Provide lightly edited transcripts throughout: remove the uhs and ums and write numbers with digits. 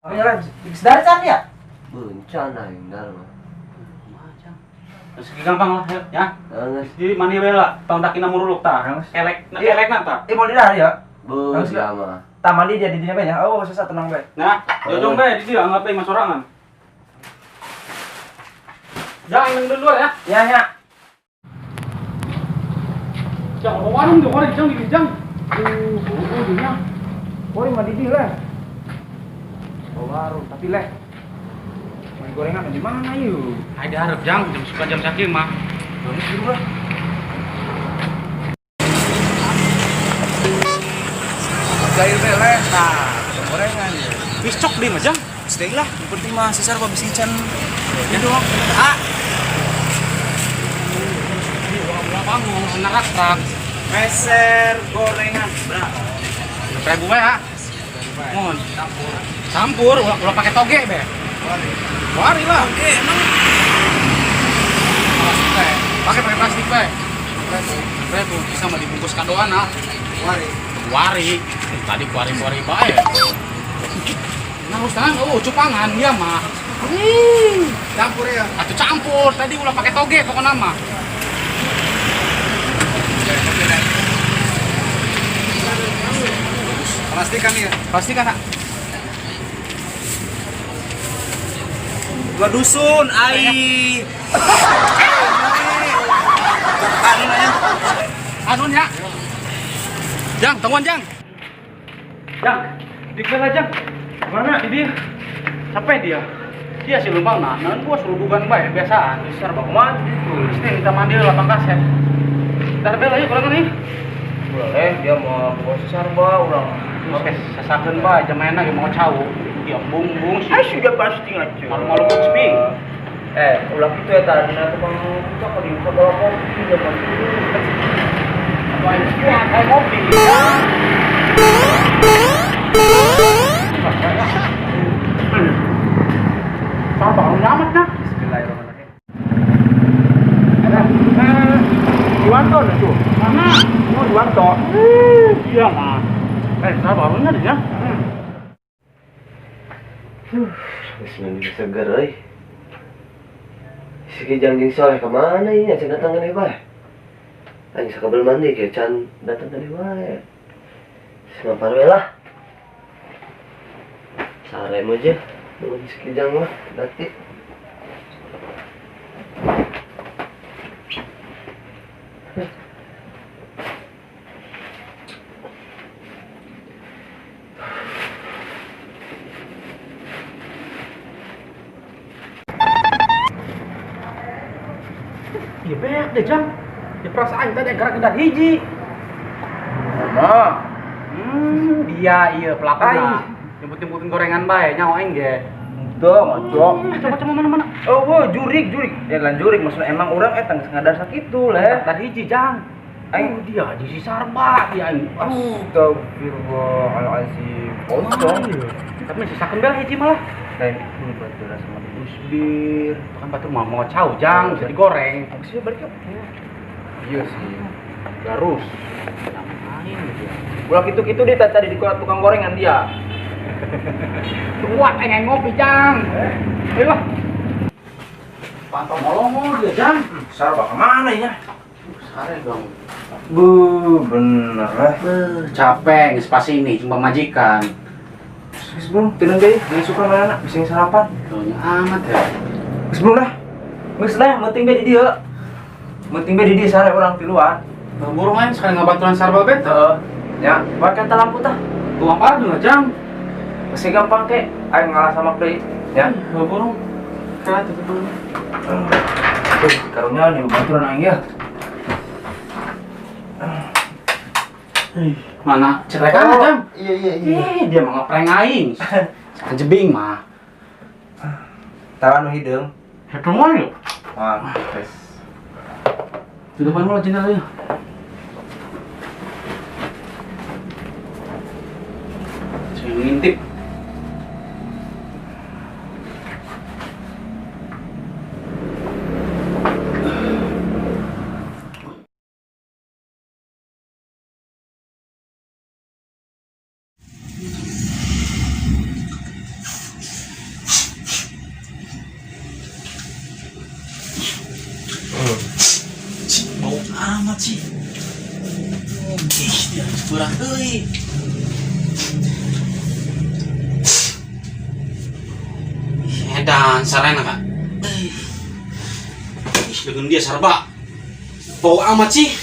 Makanya lah, geus can ya? Bencana aing dar mah. Macam. Terus gampang lah ya. Geus. Jadi mandi we lah, tong dakina muruluk tah. Kelek, Iya. kelekna tah. Eh, mau didahar ya? Beuh, sia mah. Tah mandi dia di dinya bae nya. Oh, susah tenang bae. Nah, jojong bae di dieu anggap bae mah sorangan. Jangan yang di luar ya. Ya, ya. Jangan ke warung tuh, warung jang di jang. Oh, dunia. Warung mah di dieu lah. Oh, warung, tapi leh. Main gorengan di mana yuk? Ada harap jang, jam 9 jam sakieu mah. Bagus dulu lah. Cair teh leh. Nah, gorengan ya. Wis cok di mah jang. Stay lah, yang penting mah si Sarpa bisa can. Ya doang. Ah. Bangun, nerak-rak. Meser gorengan. Berapa? Ribu we ya. Mohon. Campur. Campur, ulah pakai toge be. Wari. Wari lah. Oke, emang Plastik be. Pakai pakai plastik be. Ribu bisa mah dibungkus kadoan ah. Wari. Wari. Tadi kuari-kuari bae. Nah, ustaz, oh cupangan dia mah. Campur ya. Atau campur, tadi ulah pakai toge pokoknya mah. Plastik kan ya? Pasti kan, Kak? Dua dusun, ai. Anu nanya. Anu ya. Jang, tungguan Jang. Jang, di mana Jang? Mana? Di dia. Capek dia. Dia sih lumbang nah, nah gua suruh bae biasaan. Besar bak mah gitu. Mesti minta mandi lapang kasep. Ntar bel ayo kurang nih. Boleh, dia mau bawa si Sarba orang. Terus sesakeun bae jamaena ge mau cau. Dia bung-bung sih. Ah sudah pasti ngaco. Malu-malu kucing. Ulah gitu ya tadi nah tukang kita kalau dibuka bawa kopi zaman dulu. Apa yang kuat kayak kopi. Sama bang nyamet nah. Bismillahirrahmanirrahim. Yuanto tuh. Mana? Oh, Yuanto. Iya mah. Salah barunya dia. Geus mandi seger euy. Si Kijang jeung Soleh kemana ini? Can datang keneh bae. Aing sakabel mandi ke can datang keneh bae. Semampar we lah. Sarem aja nunggu si Kijang mah berarti. Iya beak deh Jang. Ya perasaan tadi gerak gerak hiji. Nah, Dia iya pelakunya. Jemput-jemputin gorengan bae nyawa aing ge. Tuh, ngaco. Coba-coba mana-mana. Oh, wow, jurik, jurik. Ya lan jurik maksudnya emang orang eta geus ngadar sakitu leh. Gerak hiji Jang. Aing Oh, dia aja si Sarba dia aing. Aduh. Astagfirullahalazim. Kosong. Tapi sisakeun bel hiji malah. Lain ini baturan sama usbir. Itu kan batur mau cau Jang, bisa digoreng. Maksudnya balik yuk. Iya sih. Garus. Aing gitu. Ulah kitu-kitu dia tadi di tukang gorengan dia. Kuat aing ngopi Jang. Ayo lah. Pantau molongol dia Jang. Sarba kemana ya? Sare dong. Bu, bener lah. Capek geus pasti ini jumpa majikan. Geus belum, tenang deh, beli suka mana bisa sarapan. Taunya amat ya. Geus belum lah. Geus lah, penting bae di dieu. Penting bae di dieu sare urang tiluan. Burung aing sekali ngabaturan sarba bet. Heeh. Ya, pakai lampu tah. Tuang parah juga Jang. Masih gampang kek, aing ngalah sama deui. Ya. Burung. Kayak tutup dulu. Tuh, karunya nih baturan aing ya. Mana cerekan oh, Jang? Iya iya iya. Dia mau ngeprank aing. Kejebing mah. Tawan nu hideung. Happy mah yuk. Wah, tes. Tutupan mulu jendelanya. Saya ngintip. Amat sih. Ih, dia beurang euy. Ih, edan sarena kak. Ih, dengan dia sarba. Bau amat sih.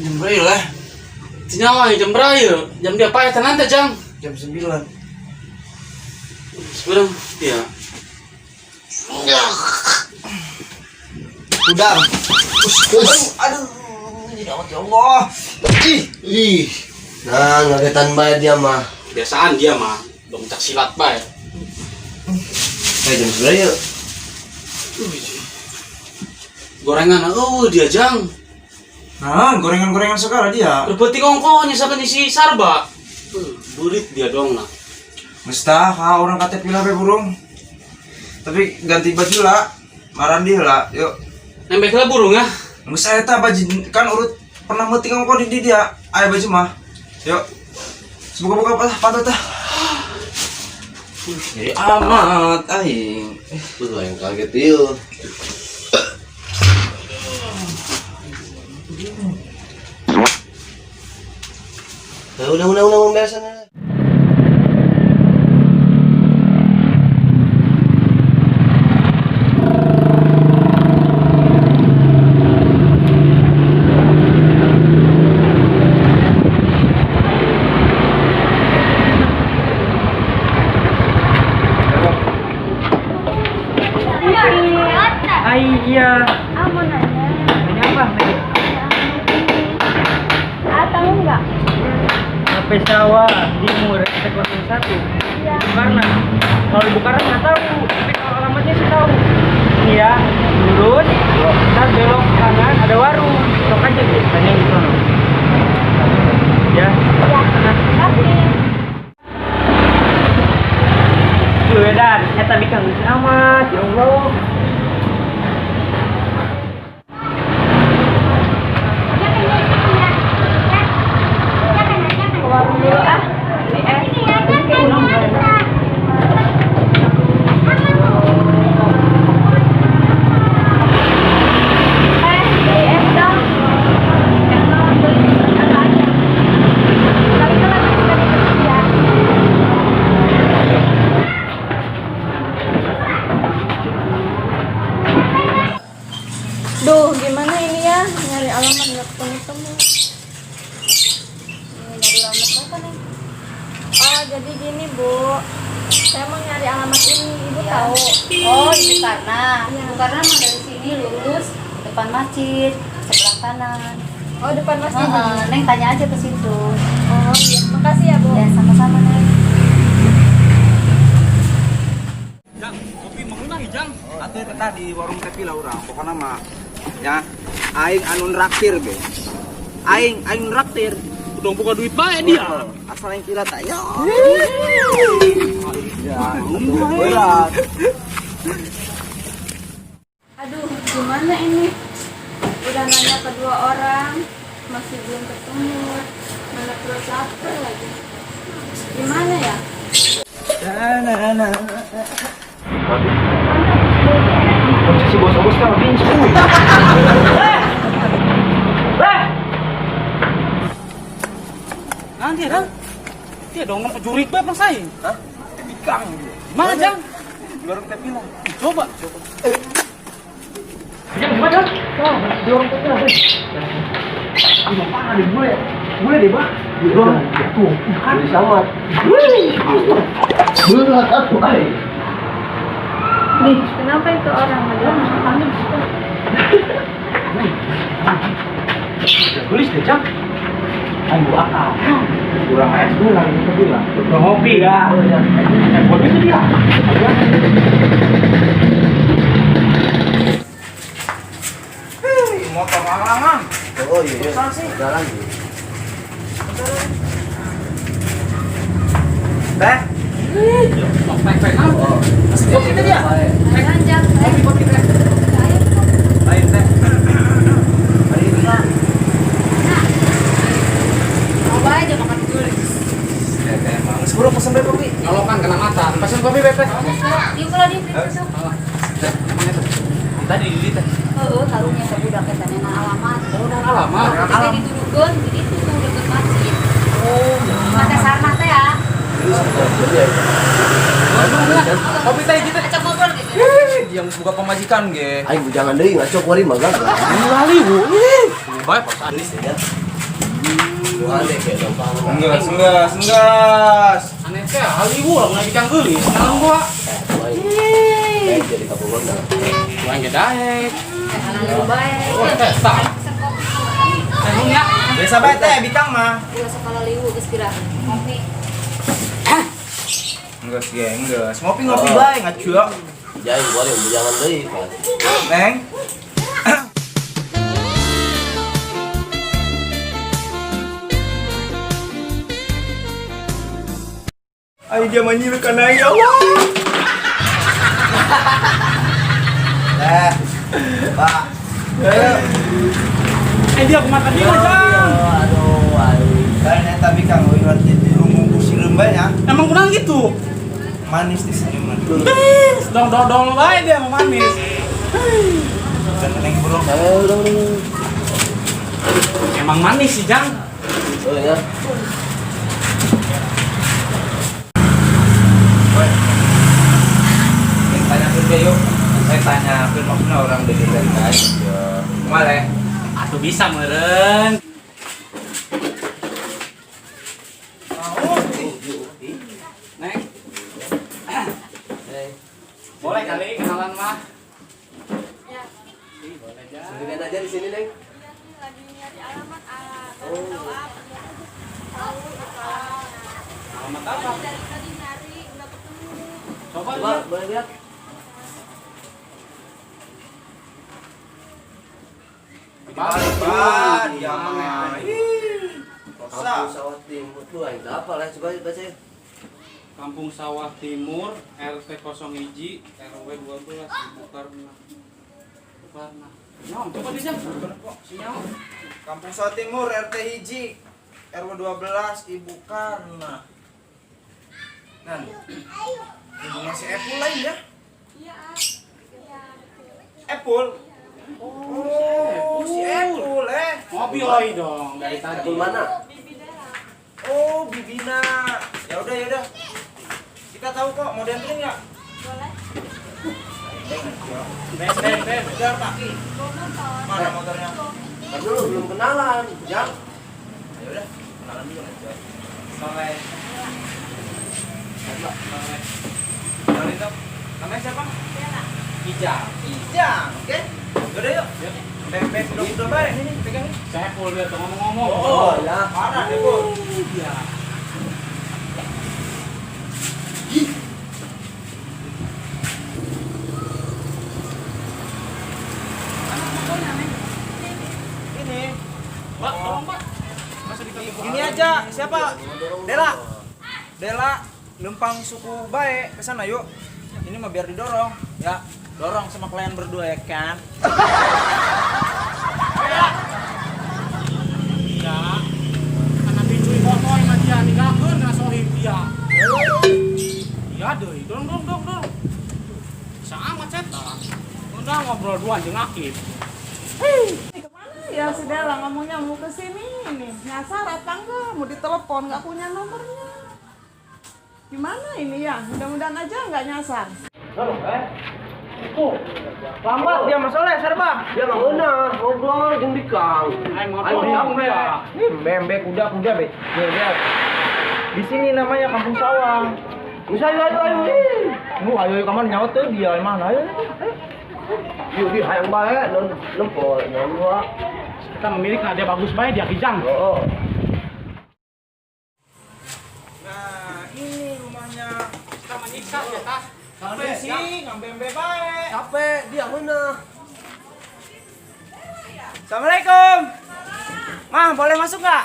Jam berapa lah? Tinyawa jam berapa ya? Jam dia apa ya nanti jam? Jam 9. Sekarang dia. Udah. Aduh, aduh, ya Allah. Ih, ih. Nah, ngagetan bae dia mah. Biasaan dia mah, dongcak silat bae. Kayak jam sebelah yuk. Gorengan, oh dia jang. Nah, gorengan-gorengan sekarang dia. Berarti kongko nyisakan si Sarba. Burit dia dong nah. Mestah, ha orang kata pilah be burung. Tapi ganti baju lah. Marandi lah, yuk. Nembek lah burung ya. Nggak saya tak baju kan urut pernah mati kongko di dia. Ayo baju mah. Yuk. Semoga buka apa pantat ah. Jadi amat aing. Lu yang kaget yuk. Nah, udah, biasa nah. Ai iya. Ah, mau nanya. Nanya apa? Ah, tahu nggak? HP sawah timur RT 01. Iya. Karena kalau di Bukarna nggak tahu, tapi kalau alamatnya sih tahu. Ini ya, lurus, ntar belok kanan ada warung. Sok aja deh, tanya di sana. Ya. Iya. Kasih. Lu edan, eta bikang geus amat, ya Allah. Ke warung dulu ah. Beli es. Eh, beli es dong. Es mau beli apa aja? Tapi kalau bisa dikasih ya. Duh, gimana ini ya? Nyari alamat nggak ketemu-temu. Ini nyari alamat apa nih? Oh, jadi gini, Bu. Saya mau nyari alamat ini. Ibu Iya. tahu? Oh, Ibu Karna. Iya. Ibu Karna mah dari sini lurus depan masjid, sebelah kanan. Oh, depan masjid. Heeh, Neng tanya aja ke situ. Oh, iya. Makasih ya, Bu. Ya, sama-sama, Neng. Jang, kopi mengenang Jang. Atuh eta di warung Tepi lah urang, pokokna mah ya aing anu nraktir be. Aing aing nraktir. Udah buka duit bae dia. Asal aing kira tak ya. Ya, berat. Aduh, gimana ini? Udah nanya ke dua orang, masih belum ketemu. Mana perut lapar lagi. Gimana ya? Si bos-bos kan pincu. Nanti ya, Dang. Dia dong ngomong jurik bae pas aing. Hah? Bikang. Mana, Jang? Di warung Tepi lah. Coba. Jang, gimana? Oh, di warung Tepi lah. Aduh, parah deh bule. Bule deh, Bang. Tuh, kan Sama. Berat atuh aing. Nih, kenapa itu orang ada panik? Gelis deh, Jang. Aing gua akal. Kurang es dulu lagi Tepi lah. Udah ngopi ya. Buat itu dia. Motor langlangan. Oh iya. Susah sih. Jalan lagi. Teh. Oh. Kopi tadi ya? Jangan, Kopi, kopi teh. Lain teh. Hari ini mah. Coba aja makan dulu. Teh teh emang. Sepuluh pesen be kopi. Nyolokan kena mata. Pesen kopi, Beb. Diuk lah, diuk, diuk, sok. Tadi di teh. Heeh, karunya sabudak eta neangan alamat. Oh, dan alamat. Kita dituduhkeun di ditu tuh deket masjid. Oh, mata sarnah teh ya. Kopi teh gitu. Acak ngobrol gitu. Dia buka pamajikan ge. Aing bujangan deui ngaco kuari mah gagal. Lali bu. Baik, Pak. Gelis ya. Bukan deh kayak gampang. Enggeus, enggeus, enggeus. Aneh teh haliwu lah lagi kang geulis. Naon gua? Eh, jadi kabogoh nah. Gua yang daek. Lalu bae. Oh, teh tah. Teh ya. Biasa bae teh bikang mah. Ulah sakala liwu geus kira. Ngopi. Enggeus ge, enggeus. Ngopi-ngopi bae ngaco. Jaing kuari bujangan deui, Pak. Neng. Ayo dia manyilu kana ya Allah. Eh, Pak. Eh dia kumaha dia, Jang. Aduh, aing. Kan eta bikang euy rungu sireum bae nya. Emang kurang gitu. Manis di senyuman. Dong dong dong bae dia mau manis. Dan neng burung. Eh, udah, udah. Emang manis sih, Jang. Oh ya. Woi. Yang tanya ke dia yuk. Saya tanya ke maksudnya orang dari dari lain. Ya. Kumaha leh? Atuh bisa meureun. Neng. Boleh kali kenalan mah. Ya. Ih, boleh Jang. Sendirian aja di sini, Neng. Iya nih lagi nyari alamat ah. Tahu apa? Tahu itu alamatnya. Alamat apa? Dari tadi nyari nggak ketemu. Coba Coba lihat. boleh lihat. Balik, Pak. Dia mah. Ih. Kampung Rosa. Sawah Timur tuh aing teu apal ya, coba baca ya. Kampung Sawah Timur, RT 01, RW 12, Ibu Karna. Ibu Karna. Nyong, coba di Jang. Sinyal. Kampung Sawah Timur RT hiji RW 12 Ibu Karna. Nah, ibu masih Apple lain ya? Iya ah. Iya betul. Apple. Oh, si Apple eh. Ngopi oi dong dari tadi. Apple mana? Bibi Dela. Oh, Bibina. Ya udah, ya udah. Kita tahu kok mau dianterin nggak? Boleh? Ben, ben, ben. Udah, Pak. Bawa motor. Mana motornya? Ntar dulu belum kenalan, Jang. Ya udah, kenalan dulu aja. Soleh. Kenalin dong. Namanya siapa? Dela. Ijang. Ijang, oke? Udah yuk. Bebek udah udah baik ini pegang. Saya full dia tuh ngomong-ngomong. Oh, ya. Parah deh, Bu. Iya. Ini. Pak, tolong Pak. Masa dikasih Ini aja, siapa? Dela. Dela, lempang suku bae ke sana yuk. Ini mah biar didorong, ya. Dorong sama kalian berdua ya kan. Ya. Karena dicuy kotor sama dia ninggalkeun kana sohib dia. Iya deui, dong dong dong dong. Sama cetak. Udah ngobrol dua jeung Akib. Kemana ya si Dela ngomongnya mau ke sini nih. Nyasar apa enggak? Mau ditelepon nggak punya nomornya. Gimana ini ya? Mudah-mudahan aja nggak nyasar. Lambat dia Mas Soleh, serba. Dia nggak ngeunah, ngobrol jeung Bikang. Aing Ayo ngobrol sampai. dia. Bembek kuda-kuda be. Nih, lihat. Di sini namanya Kampung Sawah. Geus ayo ayo ayo. Nu ayo kamu nyaut tuh dia mana ayo. Yuk di hayang bae non nempo non gua. Kita memilih karena dia bagus bae dia kijang. Oh. Nah, ini rumahnya. Kita menyiksa ya tah. Capek sih, ngambembe bae. Capek dia ngeunah. Assalamualaikum. Mah, boleh masuk nggak?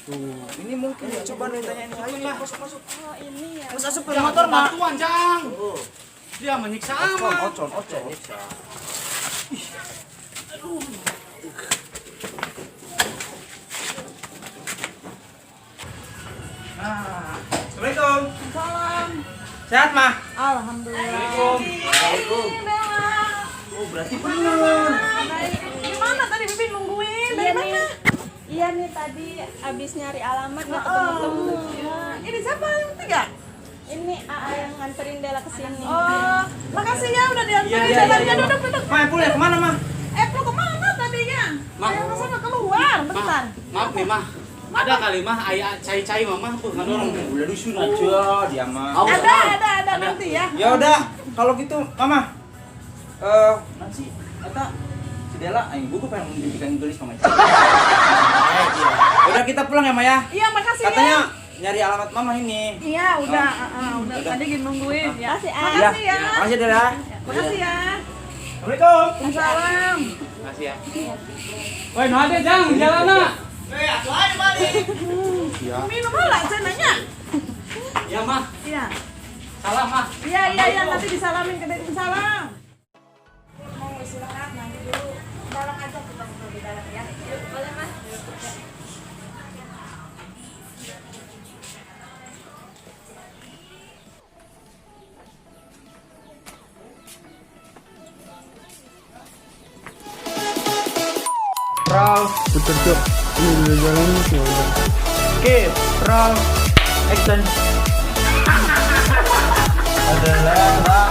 Tuh, ini mungkin ya, coba nih tanyain. Ayo, Mah, masuk masuk. Oh ini ya. Terus asup ke motor, Mah. Bantuan, Jang. Oh. Dia menyiksa Ocon, amat. ocon, ocon. Nyiksa. Nah, Assalamualaikum. Salam. Sehat, Mah? Alhamdulillah. Dela. Oh, berarti bener. Gimana tadi Bibi nungguin? Dari Iya mana? nih. Iya nih, tadi abis nyari alamat nggak ketemu-temu. Ya, ini siapa yang tiga? Ini AA yang nganterin Dela ke sini. Oh, makasih ya udah dianterin Iya, iya, jalannya. iya. Duduk, duduk. Ma, Epul ya kemana, Ma? Lu kemana tadinya? Ma. Saya masa nggak keluar, bentar. Maaf nih, Mah. Ada kali mah aya cai-cai mama tuh ngadorong. Udah dusun aja dia mah. Aus. Ada, nanti ya. Ya udah, kalau gitu Mama. Nanti eta si Dela aing gua pengen mendidikan gelis mama. Udah kita pulang ya, Maya. Iya, makasih Katanya ya. nyari alamat Mama ini. Iya, udah, Oh. udah. Udah. Tadi gini nungguin ya. Makasih, A. Makasih ya. Makasih Dela. Makasih ya. Assalamualaikum. Salam. Makasih ya. Woi, nu ade jang jalanna. Minum lah, saya nanya. Ya, Mah. Iya. Salah, Mah. Iya, nanti disalamin ke salam. Mau istirahat, mandi dulu. Dalam aja kita ngobrol di dalam ya. Yuk, boleh Mas. Roll. Puter cok. Ini udah jalan nih udah. Oke, roll. Action. Adalah